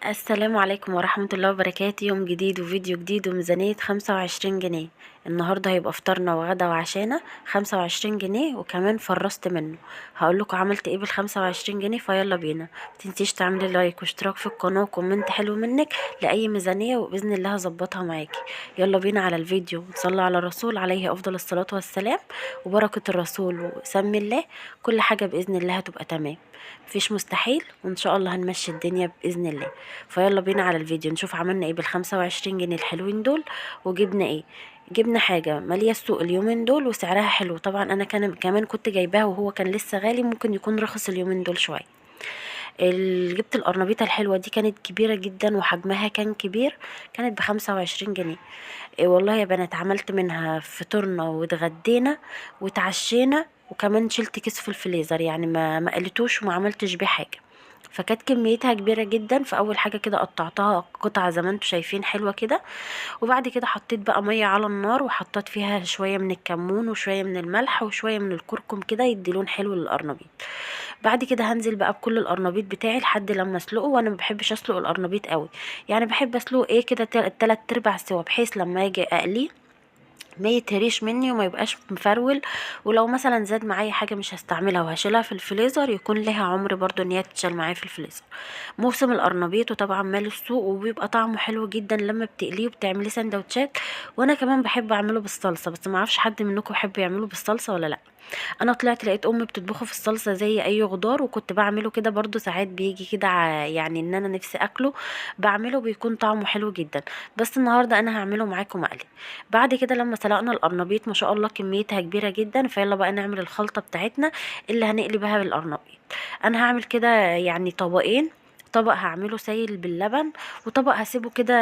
السلام عليكم ورحمة الله وبركاته. يوم جديد وفيديو جديد وميزانية 25 جنيه. النهاردة هيبقى فطارنا وغدا وعشانا 25 جنيه، وكمان فرصت منه. هقول لكم عملت ايه بال25 جنيه، فيلا بينا. متنسيش تعملي like واشتراك في القناة و comment حلو منك لأي ميزانية، وبإذن الله هظبطها معاكي. يلا بينا على الفيديو، نصلي على الرسول عليه أفضل الصلاة والسلام وبركة الرسول وسمي الله، كل حاجة بإذن الله هتبقى تمام، مفيش مستحيل، وإن شاء الله هنمشي الدنيا بإذن الله. فيلا بينا على الفيديو نشوف عملنا ايه بال25 جنيه الحلوين دول، وجبنا ايه. جبنا حاجة مالية السوق اليومين دول وسعرها حلو. طبعا انا كمان كنت جايباها وهو كان لسه غالي، ممكن يكون رخص اليومين دول شوية. جبت القرنبيطة الحلوة دي، كانت كبيرة جدا وحجمها كان كبير، كانت ب25 جنيه. إيه والله يا بنات، عملت منها فطرنا واتغدينا وتعشينا، وكمان شلت كيس في الفريزر، يعني ما قلتوش وما عملتش بيه حاجة. فكانت كميتها كبيرة جدا. فأول حاجة كده قطعتها قطع زي ما انتم شايفين حلوة كده، وبعد كده حطيت بقى مية على النار، وحطيت فيها شوية من الكمون وشوية من الملح وشوية من الكركم كده يدي لون حلو للقرنبيط. بعد كده هنزل بقى بكل القرنبيط بتاعي لحد لما اسلقه. وانا ما بحبش اسلق القرنبيط قوي، يعني بحب اسلقه ايه كده 3/4 سوا، بحيث لما اجي اقلية ما يتهريش مني وما يبقاش مفرول. ولو مثلا زاد معايا حاجة مش هستعملها وهشيلها في الفريزر، يكون لها عمر برضو ان هي تتشال معايا في الفريزر. موسم القرنبيط وطبعا مال السوق، وبيبقى طعمه حلو جدا لما بتقليه وبتعمليه سندوتشات. وانا كمان بحب اعمله بالصلصه، بس ما اعرفش حد منكم بيحب يعمله بالصلصه ولا لا. انا طلعت لقيت امي بتطبخه في الصلصه زي اي خضار، وكنت بعمله كده برضو ساعات بيجي كده يعني ان انا نفسي اكله بعمله، بيكون طعمه حلو جدا. بس النهارده انا هعمله معاكم مقلي. بعد كده لما سلقنا القرنبيط ما شاء الله كميتها كبيرة جدا، فيلا بقى نعمل الخلطة بتاعتنا اللي هنقلي بها بالقرنبيط. انا هعمل كده يعني طبقين، طبق هعمله سايل باللبن، وطبق هسيبه كده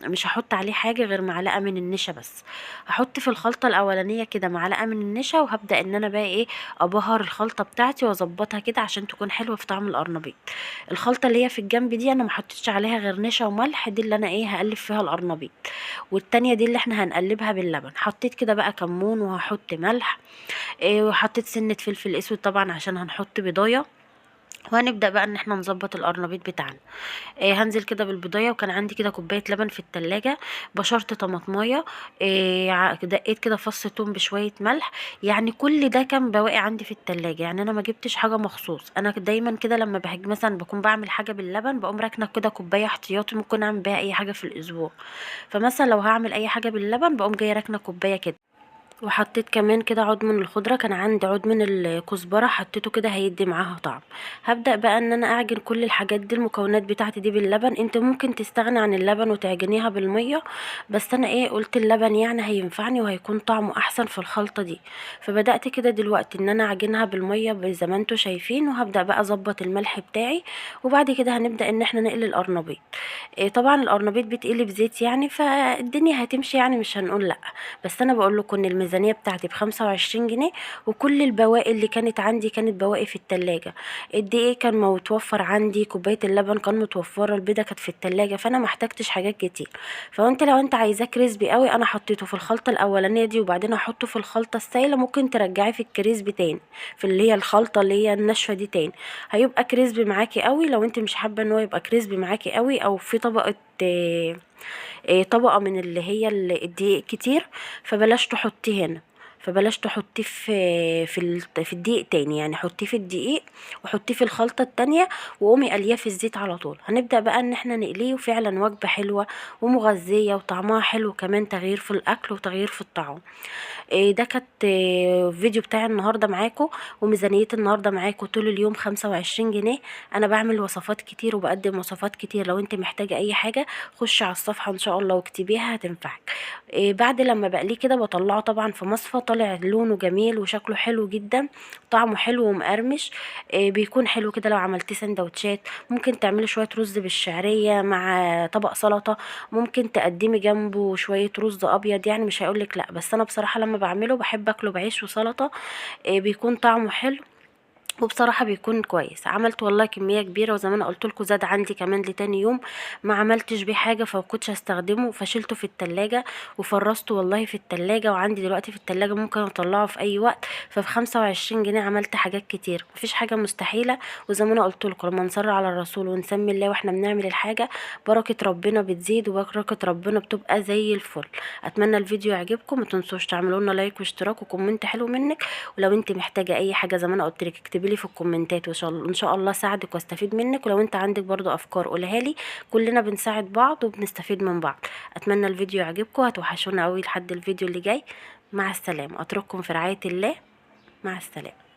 مش هحط عليه حاجة غير معلقة من النشا بس. هحط في الخلطة الأولانية كده معلقة من النشا، وهبدأ ان انا بقى ايه ابهر الخلطة بتاعتي واظبطها كده عشان تكون حلوة في طعم القرنبيط. الخلطة اللي هي في الجنب دي انا ما حطيتش عليها غير نشا وملح، دي اللي انا ايه هقلب فيها القرنبيط، والتانية دي اللي احنا هنقلبها باللبن. حطيت كده بقى كمون وهحط ملح، وحطيت سنة فلفل اسود طبعا عشان هنحط بيضايه. وهنبدأ بقى ان احنا نظبط القرنبيط بتاعنا. هنزل كده بالبيضايه، وكان عندي كده كوباية لبن في التلاجة، بشرت طماطمايه، دقيت كده فص توم بشوية ملح. يعني كل ده كان بواقي عندي في التلاجة، يعني انا ما جبتش حاجة مخصوص. انا دايما كده لما بهج مثلا بكون بعمل حاجة باللبن بقوم راكنه كده كوباية احتياطي ممكن اعمل بيها اي حاجة في الاسبوع. فمثلا لو هعمل اي حاجة باللبن بقوم جاية راكنه كوباية كده. وحطيت كمان كده عود من الخضرة، كان عندي عود من الكزبرة حطيته كده هيدي معاها طعم. هبدأ بقى ان انا اعجن كل الحاجات دي المكونات بتاعتي دي باللبن. انت ممكن تستغني عن اللبن وتعجنيها بالمية، بس انا ايه قلت اللبن يعني هينفعني وهيكون طعمه احسن في الخلطة دي. فبدأت كده دلوقتي ان انا اعجنها بالمية زي ما انتوا شايفين، وهبدأ بقى اظبط الملح بتاعي. وبعد كده هنبدأ ان احنا نقلي القرنبيط. طبعا القرنبيط بيتقلي بزيت يعني، فالدنيا هتمشي يعني مش هنقول لا. بس انا بقول لكم ان الميزانية بتاعتي ب25 جنيه، وكل البواقي اللي كانت عندي كانت بواقي في التلاجة. الدقيق كان متوفر عندي، كوباية اللبن كان متوفرة، البيضة كانت في التلاجة، فانا ما احتاجتش حاجات كتير. فانت لو انت عايزاه crispy قوي، انا حطيته في الخلطة الاولانية دي، وبعدين احطه في الخلطة السايلة. ممكن ترجعيه في ال crispy تاني، في اللي هي الخلطة اللي هي الناشفة دي تاني، هيبقى crispy معاكي قوي. لو انت مش حابة ان هو يبقى crispy معاكي قوي، او في طبقة، طبقة من اللي هي الدقيق كتير، فبلاش تحطيه هنا، فبلاش تحطيه في الدقيق تاني. يعني حطيه في الدقيق وحطيه في الخلطة التانية، وقومي قليه في الزيت على طول. هنبدأ بقى ان احنا نقليه، وفعلا وجبة حلوة ومغذية وطعمها حلو، كمان تغيير في الاكل وتغيير في الطعام. ده كانت، فيديو بتاعي النهارده معاكم، وميزانية النهارده معاكم طول اليوم 25 جنيه. انا بعمل وصفات كتير وبقدم وصفات كتير، لو انت محتاجة اي حاجة خش على الصفحة ان شاء الله واكتبيها هتنفعك. بعد لما بقليه كده بطلعه طبعا في مصفى، طالع لونه جميل وشكله حلو جدا، طعمه حلو ومقرمش. بيكون حلو كده لو عملتيه سندوتشات. ممكن تعملي شوية رز بالشعرية مع طبق سلطة، ممكن تقدمي جنبه شوية رز ابيض، يعني مش هيقولك لا. بس انا بصراحة لما بعمله بحب اكله بعيش وسلطة، بيكون طعمه حلو وبصراحة بيكون كويس. عملت والله كمية كبيرة، وزي ما انا قلت لكم زاد عندي كمان لتاني يوم، ما عملتش بيه حاجة فكنتش هستخدمه، فشيلته في التلاجة وفرزته والله في التلاجة، وعندي دلوقتي في التلاجة ممكن اطلعه في اي وقت. ففي 25 جنيه عملت حاجات كتير، مفيش حاجة مستحيلة. وزي ما انا قلت لكم لما نصلي على الرسول ونسمي الله واحنا بنعمل الحاجة، بركة ربنا بتزيد وبركة ربنا بتبقى زي الفل. اتمنى الفيديو يعجبكم، ما تنسوش تعملوا لنا like واشتراك و comment حلو منك. ولو انت محتاجة اي حاجة زي ما انا قلت لك اكتبي لي في الكومنتات، وان شاء الله اساعدك واستفيد منك. ولو انت عندك برضو افكار قولها لي، كلنا بنساعد بعض وبنستفيد من بعض. اتمنى الفيديو يعجبكم، هتوحشونا قوي لحد الفيديو اللي جاي. مع السلامة، اترككم في رعاية الله، مع السلامة.